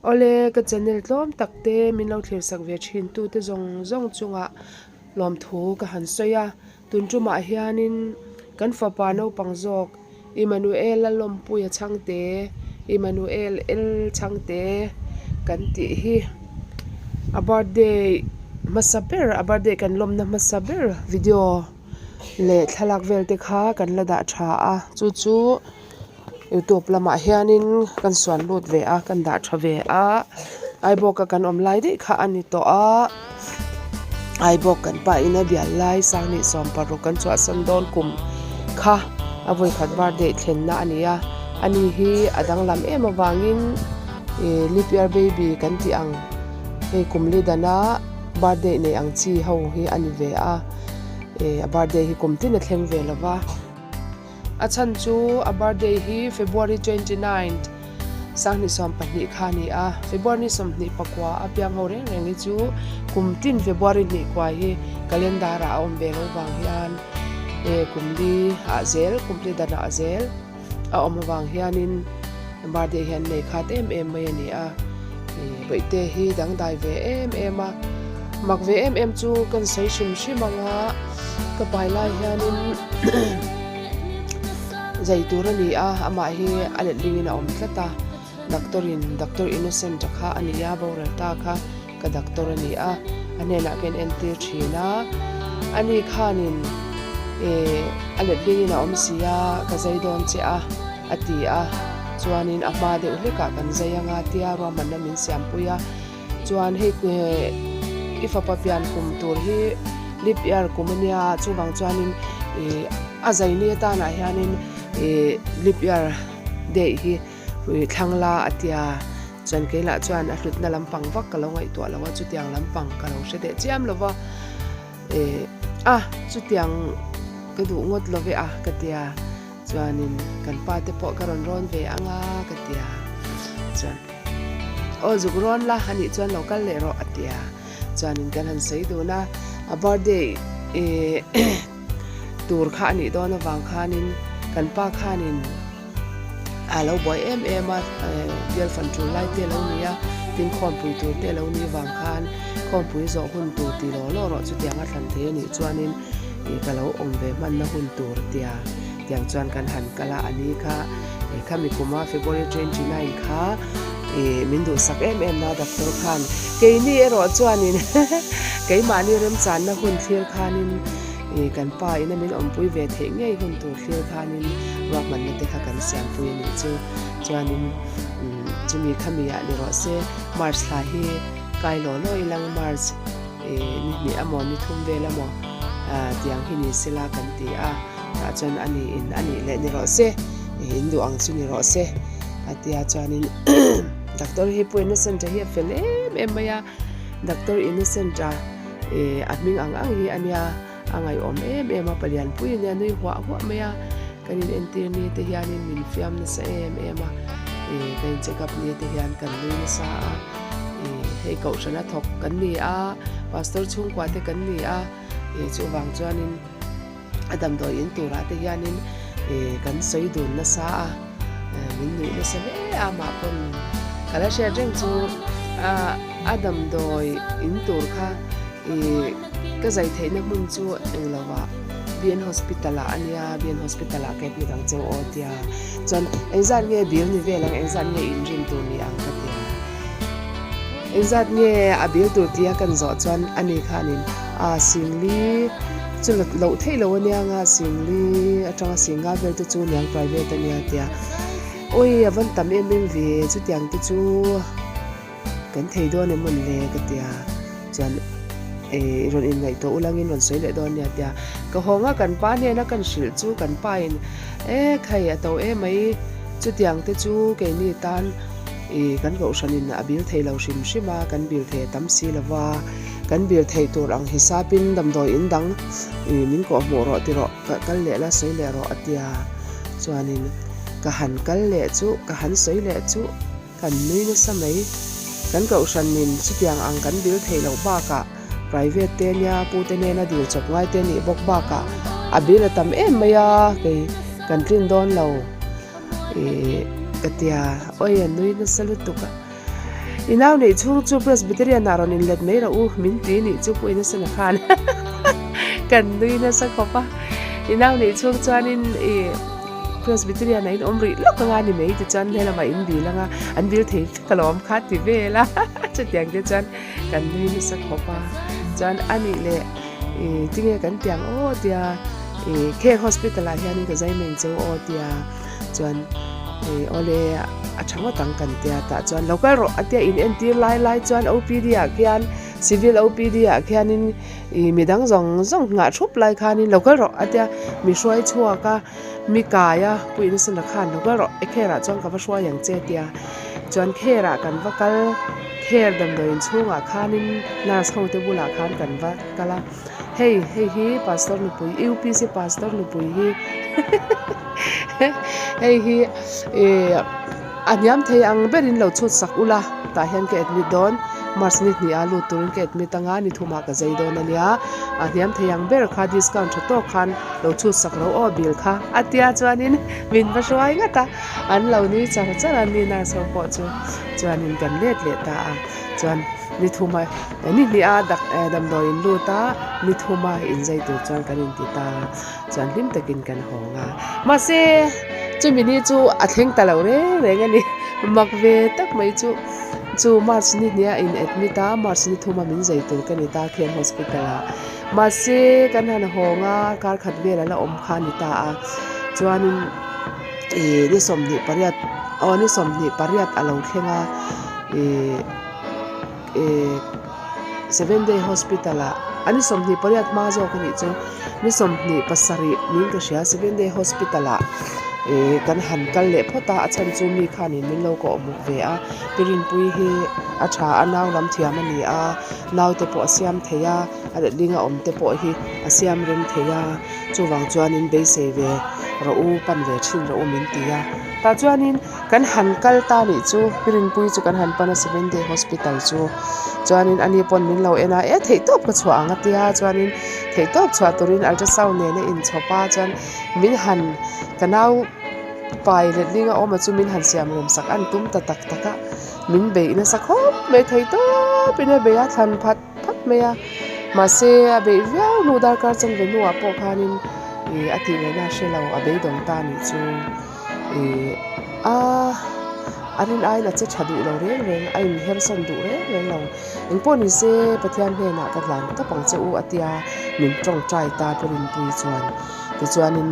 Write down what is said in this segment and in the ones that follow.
Awle, ka channel tlawm tak te min lo thlir sak ve thin tu te zawng zawng chungah lawmthu ka han sawi a. Tun tumah hianin kan fapa naupang zawk Immanuel-a lawmpuia chhangte, Immanuel L chhangte kan tih hi a birthday hmasa ber a birthday kan lawmna hmasa ber video leh thlalak vel te kha kan la dah tha a chu chu. Youtube lamah hianin kan suan lut ve a kan dah tha ve a Aibawka kan awm lai daih kha a ni tawh a Aibawk kan pa in a bial lai sanghnih 16 kan chhuahsan dawn kum kha a vawikhat birthday thlenna a ni a ani hi a danglam em avangin ih leap year baby kan tih ang hei kum li dana birthday nei ang chi ho hi a ni ve a ih a birthday hi kum tin a thleng ve lova. A chhan chu a birthday hi February 29th, 2012 kha a ni a. February 24 a piang ho reng reng hi chu kum tin February hnih kua hi calendar ah a awm ve lo vang hian eh kum li ah zel kum li dan ah zel a awm avang hianin birthday hi an nei khat em em mai a ni a. Ih bawihte hi dangdai ve em em a, mak ve em em chu kan sawi hrim hrim ang a, ka pai lai hianin zai tur a ni a, amah hi a letling in a awm tlat a, doctor in doctor innocent a kha a ni a, boral ta kha ka doctor a ni a, a hnenah ka in entir thin a, ani khanin ih a letling in a awm si a, ka zai dawn che a. A ti a, chuanin a hma deuh hlekah kan zai anga tia ruahmanna min siampui a, chuan hei i fapa pian kum tur hi leap year kum a nia chuvang chuanin ih a zai ni atanah hianin ih leap year day hi thlang la a tia chuan keilah chuan a hlutna lampang vak ka lo ngaihtuah lo a chutiang lampang ka lo hre teh chiam lo va ih a chutiang ka duh ngawt lo ve a ka tia. Chuanin kan pa te pawh ka rawn rawn ve ang a ka ti a, chuan aw zuk rawn la anih chuan lo kal leh rawh a ti a, chuanin kan han sawi dun a, a birthday ih tur kha anih dawn avang khanin kan pa khanin a lo buai em em a, bial fan tul lai te a lo ni a, tin khawmpui tur te a lo nih vang khan khawmpui zawh hun tur ti law law rawh chutiang a thlan thei anih chuanin. Ih ka lo awm ve hmanna hun tur tia tiang chuan kan han kal a, a ni kha ih khami kuma February 29 kha ih min duhsak em em na doctor khan keini erawh chuanin keimahni remchanna hun thlir khanin ih kan pa ina min awmpui ve theih ngei hun tur thlir khanin ruahmanna te kha kan siampui a nih chu chuanin umm chumi khami ah ni rawh se March thla hi kai law law ilang March. Ih ni hnih amaw ni thum vel amaw ah tiang hi ni sela kan ti a tah chuan a ni in a nih leh ni rawh se ih in duh ang chu ni rawh se a tia chuanin doctor hi pu innocent a hi a fel em em mai a doctor innocent a ih a hming ang ang hi a nia. A ngaihawm em em a, palianpui a nia nui huah huah mai a, kan in entir ni te hianin min fiam nasa em em a, ih ka in check up ni te hian kan nui nasa a, ih hei kohhrana thawk kan ni a, pastor chhungkua te kan ni a, ih chuvang chuanin a damdawi in turah te hianin ih kan sawi dun nasa a, min nuih nasa hle a mah pawn ka la hriat reng chu a damdawi in tur kha ih. Ka zai theihna hmun chu englo ah BN Hospital ah a nia, BN Hospital ah ka admit ang cheu aw tia. Chuan engzat nge bill ni vel ang, engzat nge inrin tur ni ang ka tia. Engzat nge a bill tur tia kan zawh chuan ani khanin a singli chu loh theih lo ania nga singli atanga singa vel te chu niang private ania tia. Awi a van tam em em ve chutiang te chu. Kan thei dawn em mawn le ka tia chuan eh rawn inngaihtuah ulangin rawn sawi leh dawn nia tia ka hawng a kan pa hnena kan hrilh chu kan pa in eh khai a to em mai chutiang te chu keini tan ih kan kohhran in a bil thei lo hrim hrim a kan bil thei a tam si lo va kan bil theih tur ang hisapin damdawi in dang ih min kawh hmuh rawh ti rawh ka kal leh la sawi leh rawh a tia chuanin ka han kal leh chu ka han sawi leh chu. Kan nui nasa mai. Kan kohhranin chutiang ang kan dil theih loh bakah private te nia pute nena dil chawp ngai te nih bawk bakah a bill a tam em mai a kei kan tlin dawn lo ih ka tia awi a nui nasa lutuk a. I nau neih chhung chu Presbyterian ah rawn inlet mai rawh u min ti nih chu Pu Innocent-a khan kan nui nasa khawp a. I nau neih chhung chuanin i Presbyterian ah in awm rih lawk anga ni mai tichuan helamah in dil anga an dil thei vek alawm kha ti vel a chutiang te chuan kan nui nasa khawp a. Chuan a nih leh i tinge kan piang aw tia i Care Hospital ah hianin ka zai mai ang che u aw tia. Chuan eh awle a tha ngawt ang kan tia tah chuan lo kal rawh a tia in entir lai lai chuan OPD ah khian civil OPD ah khianin ih midang zawng zawng nghah thup lai khanin lo kal rawh a tia mi hruai chhuak a mi kai a pu innocent-a khan lo kal rawh e kher ah chuan ka va hruai ang che a tia chuan kher ah kan va kal kher damdawi inchhungah khanin nurse ho te bulah khan kan va kal a. Hei hei hi pastor nupui upc pastor nupui hi hei hi ih a hniam thei ang berin lo chhut sak ula tah hian ka admit dawn march ni hnih a lut turin ka admit anga ni thumah ka zai dawn ania a hniam thei ang ber kha discount tha tawk khan lo chhut sak ro aw bill kha a tia chuanin min va hruai ngat a an lo nui char char a ni nurse ho pawh chu chuanin kan let leh ta a chuan ni thuma Ni hnih a dak damdawi in lut a, ni thuma inzai tur chuan kan inti ta chuan hlim takin kan hawng a. Mahse, chumi ni chu a thleng ta lo reng reng a ni. Mak ve tak mai chu, chu March ni hnih a in admit a, March ni thuma min zai tur ka ni ta Khem Hospital ah. Mahse, kan han hawng a, kar khat vel a la awm kha a ni ta a. Chuanin ih ni 28, aw ni 28 a lo thleng a, ih. Ehh seven day hospital ah a ni 28 hma zawk a nih chu ni 27 niin ka hria seven day hospital ah ehh kan han kal leh phawt a a chhan chu mi khanin min lo kawh hmuh ve a pi rinpui hi a tha a nau lam thiam a ni a naute pawh a siam thei a a letling a awm te pawh hi a siam rem thei a chuvang chuanin beisei ve rawh u pan ve thin rawh u min ti a tah chuanin. Kan han kal ta nih chu Pirinpui chu kan han pan a Seven Day Hospital chu chuanin ani pawn min lo en a e theihtawp ka chhuah ang a tia chuanin theihtawp chhuah turin ultrasound nen a inchhawp a chuan min han ka nau pai letling a awm a chu min han siam rem sak an tum ta tak tak a min beih nasa khawp mai theihtawp in a beih a thlan phat phat mai a mahse a beih viau hnu darkar chanve hnuah pawh khanin ih a tih ngaihna a hre lo a beidawng ta nih chu. Ih a a rin aiin a che tha duh lo reng reng a inhersan duh reng reng lo engpawh ni se Pathian hnenah ka hlan tawp ang che u a tia min tawngtai ta pu Rinpuii chuan tichuanin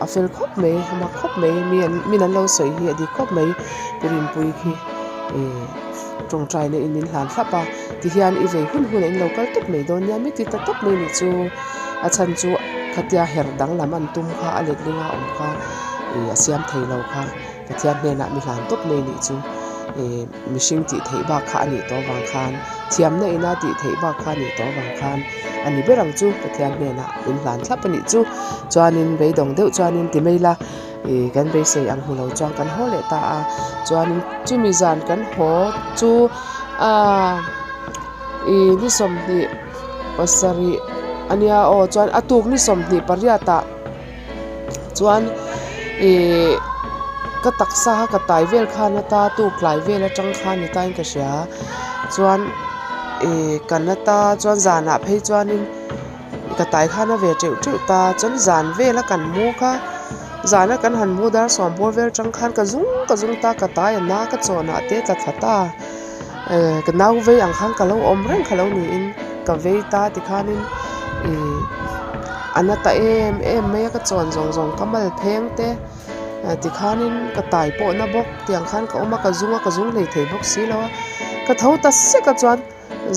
a fel khawp mai a mak khawp mai mi an min an lo sawi hi a dik khawp mai pu Rinpuii khi ih tawngtaina in min hlan thlap a tihian i vei hun hunah in lo kal tawp mai dawn nia mi ti ta tawp mai nih chu a chhan chu khatia her danglam an tum kha a letling a awm kha. Ih a siam thei lo kha Pathian hnenah mi hlan tawp mai nih chu ih mihring tih theih bak kha a nih tawh avang khan thiamna ina tih theih bak kha a nih tawh avang khan a ni ber ang chu Pathian hnenah min hlan thlap a nih chu chuanin beidawng deuh chuanin ti mai ila ih kan beisei ang hmu lo chuan kan haw leh ta a chuanin chumi zan kan haw chu aaa ih ni 27 a nia aw chuan a tuk ni 28 ah. Chuan ihh ka taksa kha ka tai vel khan ata tuk tlai vel atang khan ni tain ka hria chuan ihh kan ata chuan zanah phei chuanin ka tai khan a ve teuh teuh ta chuan zan vela kan mu kha zana kan han mu dar sawm bawr vel atang khan ka zung ka zung ta ka tai a na ka chawnah te tla thla ta ehh ka nau vei ang khan ka lo awm reng kha lo niin ka vei ta tikhanin ihh a na ta em em mai a ka chawn zawng zawng ka mal pheng te tikhanin ka tai pawh na bawk tiang khan ka awm a ka zung a ka zung hlei thei bawk si lo a ka tho ta sek a chuan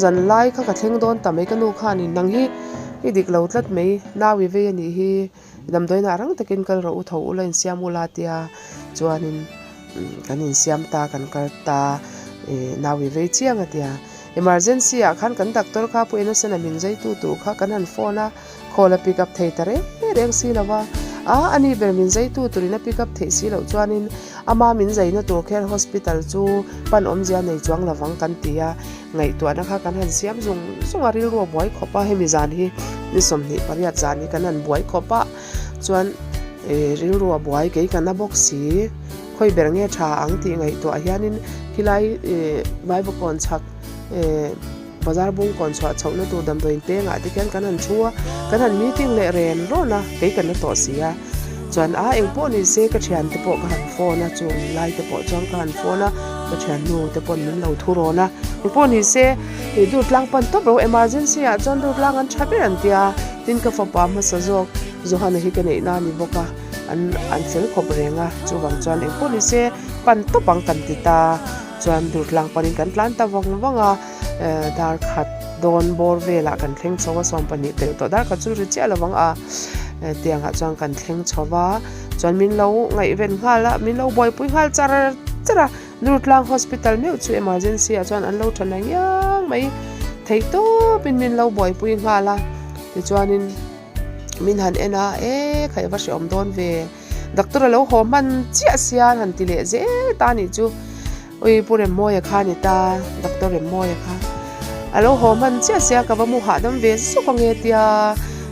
zan lai kha ka thleng dawn ta mai ka nu khanin nang hi i dik lo tlat mai nau i vei a nih hi. Damdawiinah rang takin kal rawh u tho ula insiam ula tia chuanin kan insiam ta kan kal ta ih nau i vei chiang a tia emergency ah khan kan doctor kha pu Innocent a min zai tu tur kha kan han phone a call a pick up thei ta reng reng si lo va a ani ber min zai tu turin a pick up theih si loh chuanin ama min zaina tur kher hospital chu pan awmzia nei chuang lovang kan ti a. Ngaihtuahna kha kan han siam zung zung a, rilru a buai khawp a, hemi zan hi ni 28 zan hi kan han buai khawp a, chuan ih rilru a buai kei ka na bawk si, Khawi ber nge tha ang tih ngaihtuah hianin khilai ih Vaivakawn chhak eh bazar bung kawn chhuah chhohna tur damdawiin pengah te khian kan han thu a, kan han meeting leh ren rawn a, kei kan la tawh si a. Chuan a engpawh ni se ka thiante pawh ka han phone a, chung lai te pawh chuan ka han phone a, ka thiannu te pawn min lo thu rawn a, engpawh ni se ih Durtlang pan tawp lo emergency ah chuan Durtlang an tha ber an tia, tin ka fapa hmasa zawk Johana hi ka neih na a ni bawk a, an an fel khawp reng a, chuvang chuan engpawh ni se pan tawp ang kan ti ta, chuan Durtlang panin kan tlan ta vang vang a, eh dar khat dawn bawr velah kan thleng chho a, 20 pelh tawh dar khat chu ri chiah lovang a, eh tiangah chuan kan thleng chho va, chuan min lo ngaihven nghal a, min lo buaipui nghal char char a, Durtlang hospital meuh chu emergency ah chuan an lo tha na ngiang mai, theih tawpin min lo buaipui nghal a, tichuanin. Min han en a, e kha i va hrehawm dawn ve, doctor a lo haw hman chiah sia an han ti leh zel ta anih chu, ui Pu Remmawia kha a ni ta, doctor Remmawia kha a lo haw hman chiah sia ka va mu hahdam ve zawk ange tia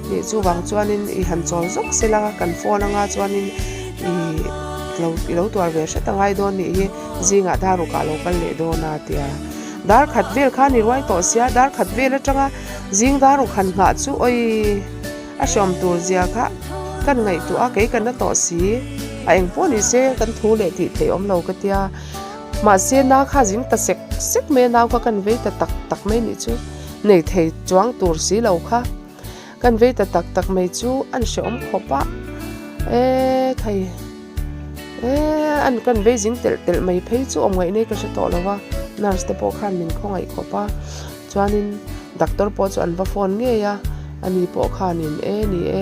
nih chuvang chuanin i han chawl zawk sela kan phone anga chuanin i lo i lo tuar ve hret angai dawn nih hi zingah dar rukah a lo kal leh dawn a tia dar khat vel kha a ni ruai tawh sia dar khat vel atanga. Zing dar ruk han nghah chu awii a hreawm tur zia kha kan ngaihtuah a, kei kan la tawh si a eng pawh ni se kan thu leh tih theih awm lo ka tia mahse na kha zing ta sek sek mai a nau kha kan vei ta tak tak mai nih chu nei thei chuang tur si lo kha kan vei ta tak tak mai chu an hreawm khawp a e thei e an kan vei zing telh telh mai phei chu awm ngaih nei ka hre tawh lo va nurse te pawh khan min khawngaih khawp a. Chuanin doctor pawh chu an va phone ngei a, ani pawh khanin e ni e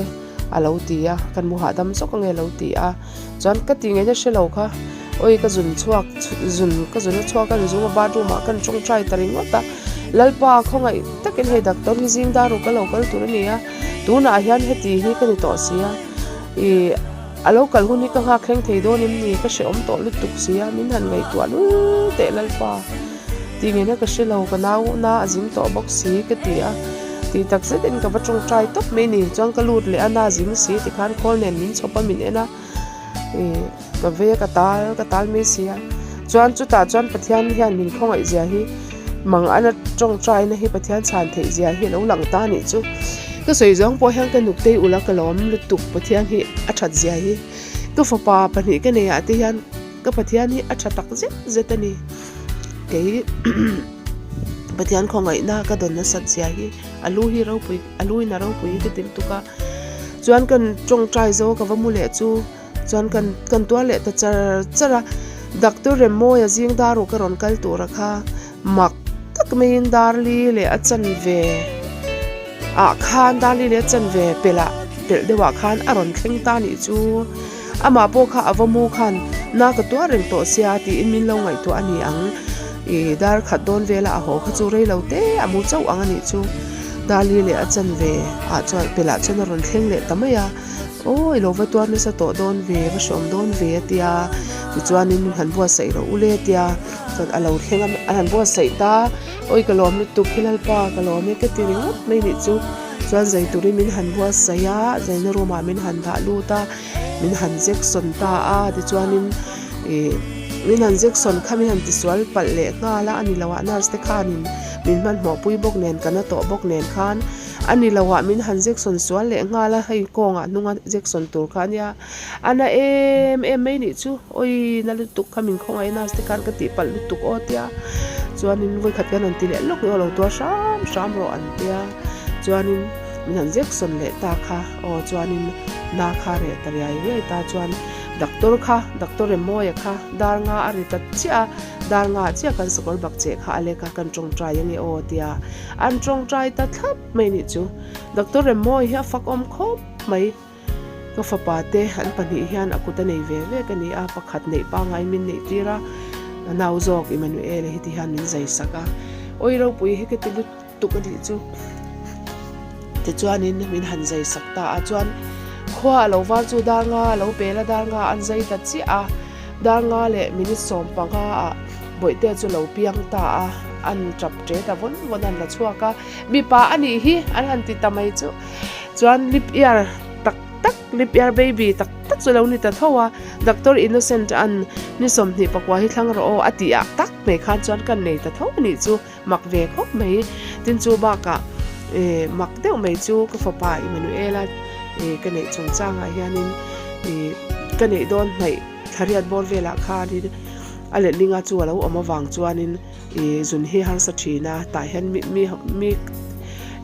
a lo ti a, kan mu hahdam zawk ange a lo ti a, chuan ka ti ngei na hre lo kha, awi ka zun chhuak zun ka zun a chhuak a ni zung a bathroom ah kan tawngtai ta ringawt a, Lalpa khawngaih takin hei doctor hi zing dar ruk a lo kal tur a ni a, tunah hian heti hi ka ni tawh si a, ih a lo kal hun hi ka nghak thleng thei dawn em ni ka hrehawm tawh lutuk si a, min han ngaihtuah lul teh Lalpa. Tih ngei ka hre lo, ka nau na a zing tawh bawk si ka ti a, tih tak zetin ka va tawngtai tawp mai ni, chuan ka lut leh a na zing si tikhan khawl nen min chhawp a min en a, ih ka ve ka tal ka tal mai si a, chuan chutah chuan Pathian hian min khawngaih zia hi mang ana tawngtai na hi Pathian chhan theih zia hi a lo lang ta anih chu, ka sawi zawng pawh hian ka nuktei ula ka lawm lutuk Pathian hi a that zia hi, ka fapa pahnih ka nei ah te hian. Ka Pathian hi a tha tak zet zet a ni. Kei Pathian khawngaihna ka dawn nasat zia hi a lu hi ropui a lu in a ropui hi ka ti lutuk a. Chuan kan tawngtai zo ka va mu leh chu chuan kan kan tuar leh ta char char a. Doctor Remmawia zing dar ruk a rawn kal tura kha mak tak maiin Darli leh a chanve ah khan Darli leh a chanve pelh ah pelh deuh ah khan a rawn thleng ta nih chu. Amah pawh kha a va mu khan na ka tuar reng tawh sia tiin min lo ngaihtuah a ni ang. Ih dar khat dawn vela a haw kha chu rei lo te a mu chauh ang a nih chu. Darli leh a chanve ah chuan pelh ah chuan a rawn thleng leh ta mai a. Aw i lo va tuar nasa tawh dawn ve, va hreawm dawn ve a tia. Tichuanin min han buatsaih rawh u le a tia. Chuan a lo thleng a, a han buatsaih ta. Awi ka lawm lutuk hi Lalpa ka lawm e ka ti ringawt mai nih chu. Chuan zai turin min han buatsaih a, zaina room ah min han dah lut a, min han jection ta a, tichuanin ih min han jection kha min han tisual palh leh nghal a, a ni loah nurse te khanin min hmanhmawh pui bawk nen ka na tawh bawk nen khan a ni loah min han jection sual leh nghal a, hei kawngah hnunga jection tur kha a nia, a na em em mai nih chu, awi na lutuk kha min khawngaih nurse te khan ka tih palh lutuk aw tia, chuanin vawikhat kan han ti leh lawk emaw lo tuar hram hram rawh an tia, chuanin min han jection leh ta kha aw chuanin na kha reh ta riai riai ta chuan doctor kha doctor Remmawia kha dar nga a ri ta chiah a, dar nga chiah kan sakawr bak cheh kha a lek a kan tawngtai ange aw tia an tawngtai ta thlap mai nih chu doctor Remmawia hi a fakawm khawp mai. Ka fapa te an pahnih hian a kut a nei ve ve ka ni a, pakhat neih pangngai min neih tir a, a nau zawk Emmanuel hi ti hian min zai sak a, awi ropui hi ka ti lutuk a nih chu. Tichuanin min han zai sak ta a, chuan khua a lo var chu dar nga a lo pel a, dar nga an zai ta chiah a, dar nga leh minute 15 ah Bawihtea chu lo piang ta a, an tap ṭe ta vawn vawn a an la chhuak a, mipa a nih hi an han ti ta mai chu. Chuan lip ear tak. tak leap year baby tak tak chu lo ni ta tho a, Doctor Innocent an ni 24 hi thlang rawh aw a tih ah tak mai khan chuan kan nei ta tho a nih chu mak ve khawp mai. Tin chu bakah eh mak deuh mai chu ka fapa Emmanuel-a eh ka neih chungchangah hianin ih ka neih dawn hnaih thlariat bawr velah khanin a letlinga chu a lo awm avang chuanin ih zun hi harsa thin a tah hian mi mi mi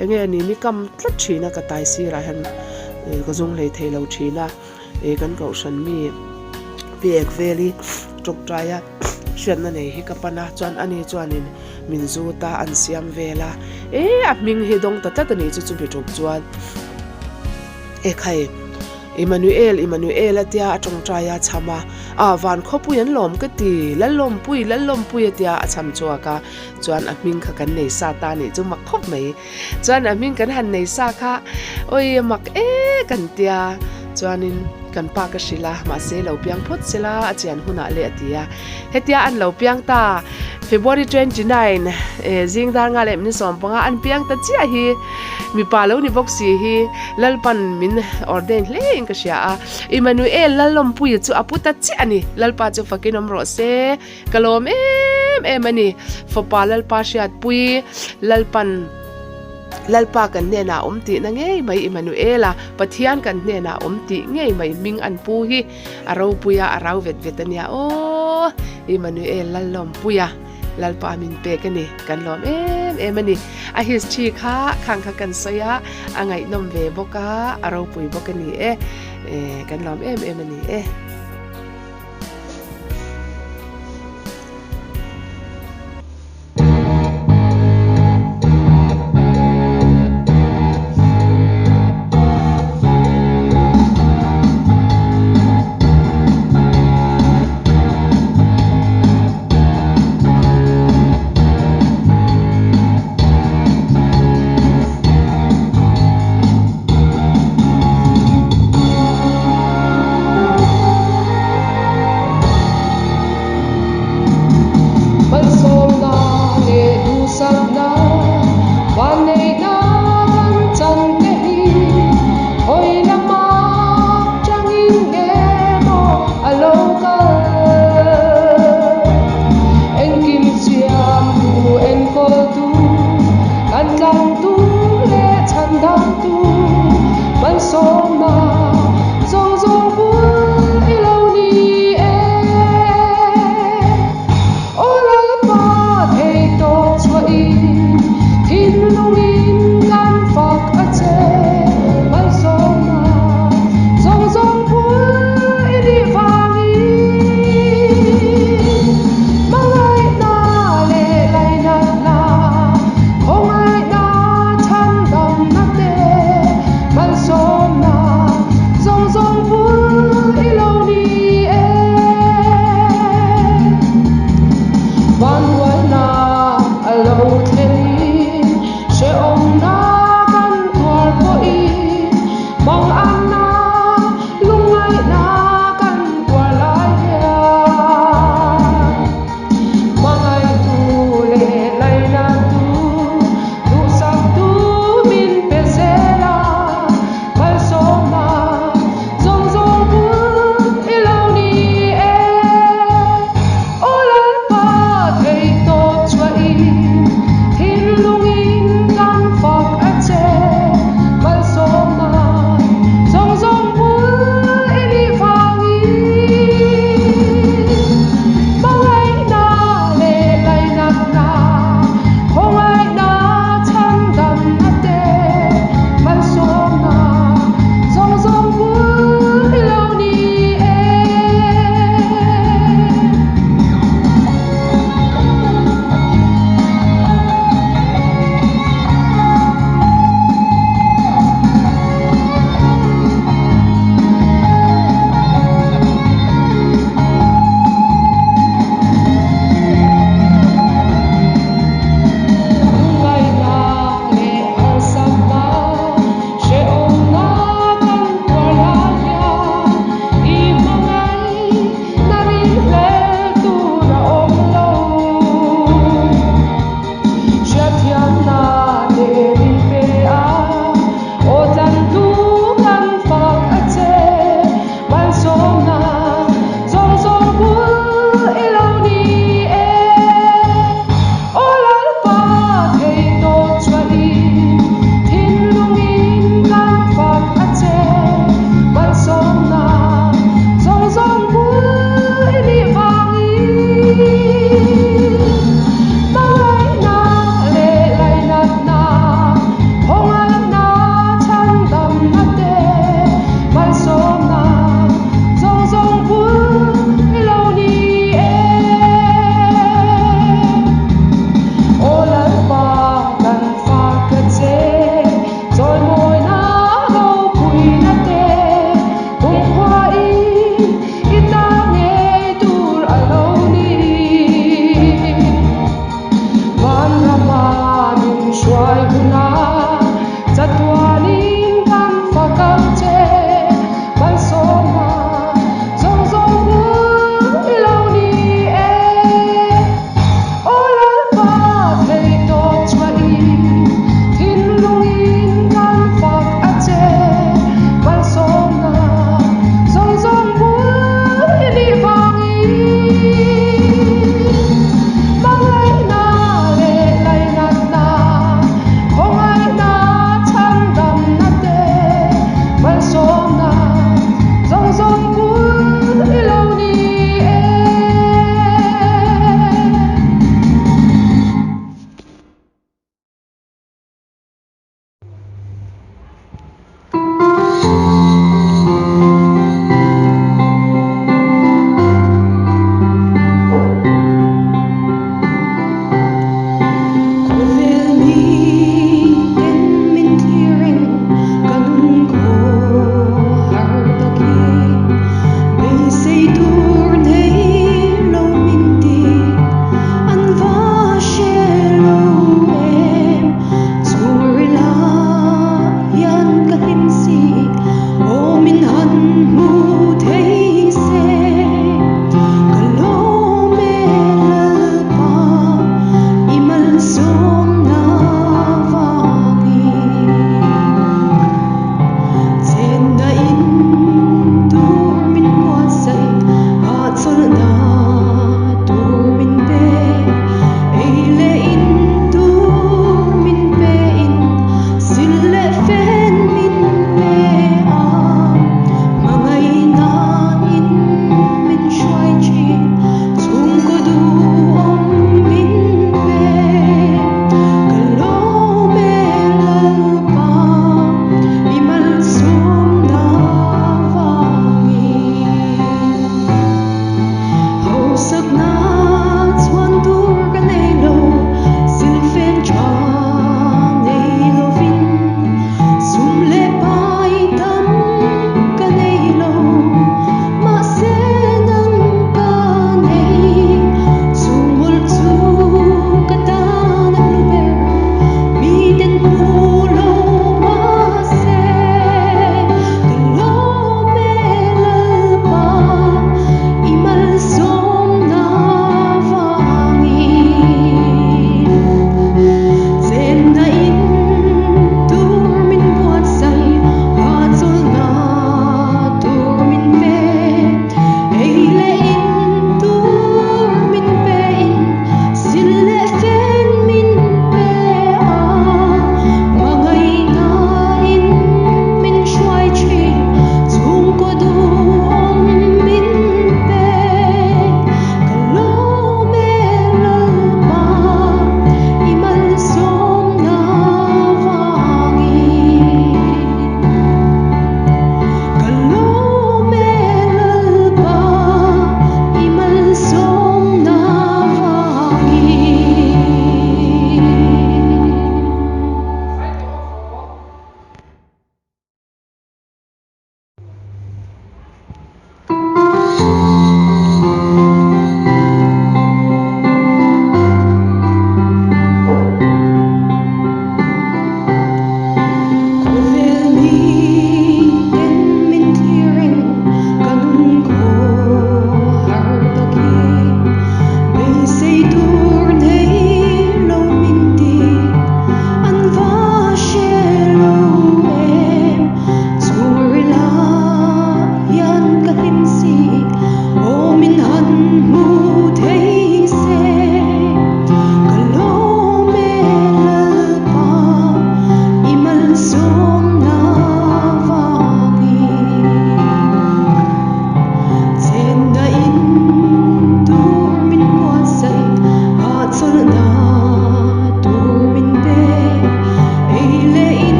eng nge ni mi kam tlat thin a ka tai sirah hian ih ka zung hlei thei lo thin a ih kan kohhran mi pek vel hi tawngtai a hriatna nei hi ka pan a chuan ani chuanin min zut a an siam vel a eh a hming hi dawng ta tlat a ni chu chumi tum chuan ekhai Emmanuel Emmanuel a tia a tawngtai a chham a ah van khawpui an lawm ka ti Lallawmpui Lallawmpui a tia a chham chhuak a chuan a hming kha kan nei sa ta nih chu mak khawp mai chuan a hming kan han nei sa kha awi a mak e kan tia chuanin kan pa ka hrilh a mahse lo piang phawt sela a chian hunah leh a ti a hetia an lo piang ta February 29 eh zing dar nga leh minute 15 an piang ta chiah hi mipa lo ni bawk si hi Lalpan min ordain hle in ka hria a Emmanuel Lallawmpuia chu a pu ta chiah a ni Lalpa chu fakin awm rawh se Ka lawm em em a ni. Fapa Lalpa hriatpui, Lalpan Lalpa kan hnenah awm tihna ngei mai Immanuela, Pathian kan hnenah awm tih ngei mai hming an pu hi a ropui a, a rau vet vet a nia aw. Immanuel Lallawmpuia, Lalpa min pek a ni, kan lawm em em a ni. A history kha khang kha kan sawi a, a ngaihnawm ve bawk a, a ropui bawk a ni e. Kan lawm em em a ni e.